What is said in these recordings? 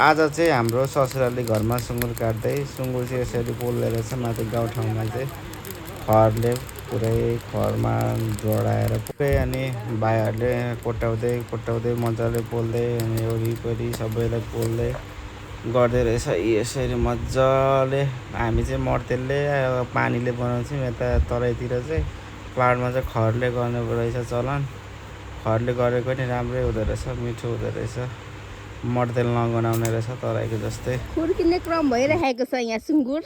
आज चाहिँ हाम्रो ससुराली घरमा सुँगुर काट्दै सुँगुर चाहिँ यसरी पोल्दै रहेछ माथि गाउँठाउँमा चाहिँ खरले पुरै खरमा जोडाएर पुरै अनि भाइहरूले कोट्याउँदै मजाले पोल्दै अनि वरिपरि सबैलाई पोल्दै गर्दै रहेछ यसरी मजाले। हामी चाहिँ मर्तेलले पानीले बनाउँछौँ, यता तराईतिर चाहिँ पाहाडमा चाहिँ खरले गर्ने रहेछ चलन। खरले गरेको नि राम्रै हुँदो रहेछ, मिठो हुँदो रहेछ, मर्तेल नगनाउने रहेछ तराईको जस्तै। खुर्किने क्रम भइरहेको छ यहाँ सुँगुर।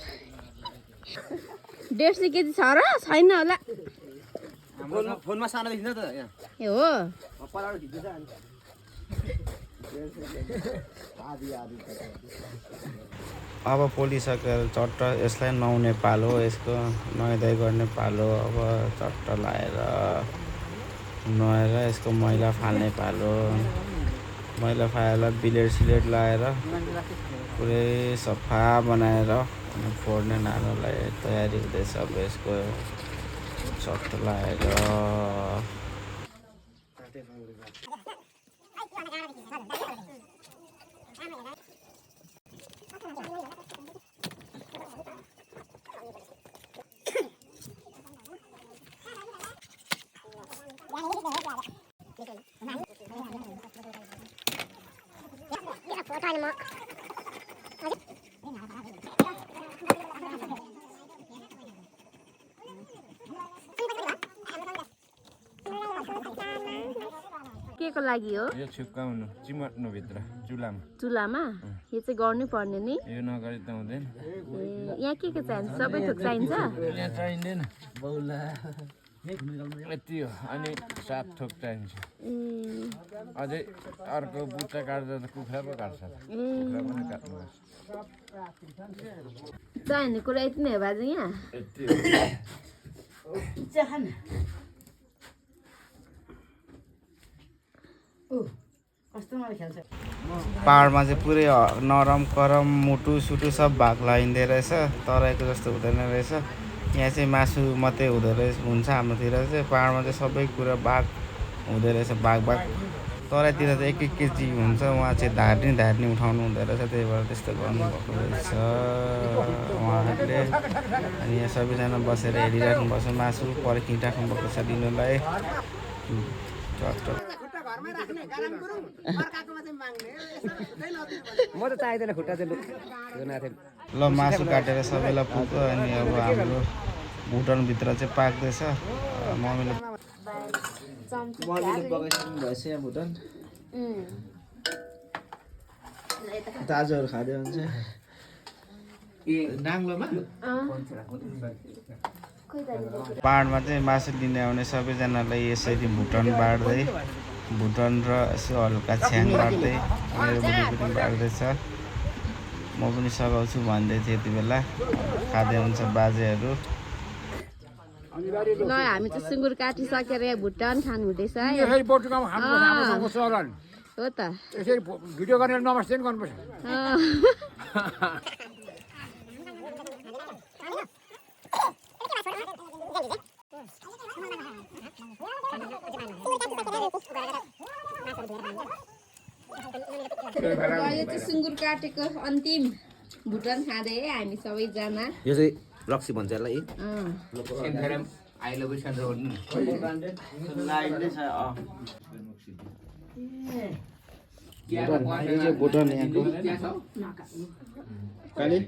150 केजी छ र छैन होला। फोनमा सानो देखिन्छ त यहाँ। ए हो पलाएर खिच्दैछ अनि अब पोलिसकेर चट्ट यसलाई नुहाउने पालो, यसको नुहाइधुवाइ गर्ने पालो। अब चट्ट लाएर नुहाएर यसको मैला फाल्ने पालो। मैला फालेर बिलेट सिलेट लाएर पुरै सफा बनाएर अनि फोड्ने नानोलाई तयारी हुँदैछ। अब यसको चट्ट लाएर के को लागि हो? यो छिप्काउनु चिमट्नु भित्र चुलामा। चुलामा यो चाहिँ गर्नै पर्ने नि। यो नगरी त हुँदैन। यहाँ के चाहिन्छ? सबै थोक चाहिन्छ? यहाँ चाहिँदैन, बौला यति हो। अनि 7 थोक चाहिन्छ। अझै अर्को बुट्टा काट्दा त कुखुरा पो काट्छ, कुखुरा पनि काट्नुपर्छ। चाहिने कुरा यति नै हो बाजे यहाँ? यति पाहाडमा चाहिँ पुरै नरम करम मुटु सुटु सब भाग लगाइँदो रहेछ, तराईको जस्तो हुँदैन रहेछ। यहाँ चाहिँ मासु मात्रै हुँदो रहेछ, हुन्छ हाम्रोतिर चाहिँ। पाहाडमा चाहिँ सबै कुरा भाग हुँदो रहेछ, भाग तराईतिर चाहिँ 1-1 केजी हुन्छ, उहाँ चाहिँ धार्नी उठाउनु हुँदो रहेछ, त्यही भएर त्यस्तो गर्नुभएको रहेछ उहाँहरूले। अनि यहाँ सबैजना बसेर हेरिराख्नुपर्छ, मासु पर्खिराख्नुपर्छ छ दिनलाई। म त चाहिँदैन खुट्टा चाहिँ ल मासु काटेर सबैलाई पुग्यो। अनि अब हाम्रो भुटनभित्र चाहिँ पाक्दैछ। मम्मीले पकाइसक्नु भएछ यहाँ भुटन। दाजुहरू खाँदै हुन्छ नाङ्लोमा। पाहाडमा चाहिँ मासु लिने आउने सबैजनालाई यसरी भुटन बाँड्दै, भुटन र यसो हल्का छ्याङ बाँड्दै मेरो बुढी पनि बाँड्दैछ। म पनि सघाउँछु भन्दै थिएँ यति बेला। खाँदै हुन्छ बाजेहरू। ल हामी चाहिँ सुँगुर काटिसकेर यहाँ भुटन खानु हुँदैछ। हो त भिडियो गरेर नमस्ते नि गर्नुपर्छ। यो चाहिँ सुँगुर काटेको अन्तिम भुटन खाँदै हामी सबैजना। यो चाहिँ रक्सी भन्छ यसलाई। भुटन यहाँको काली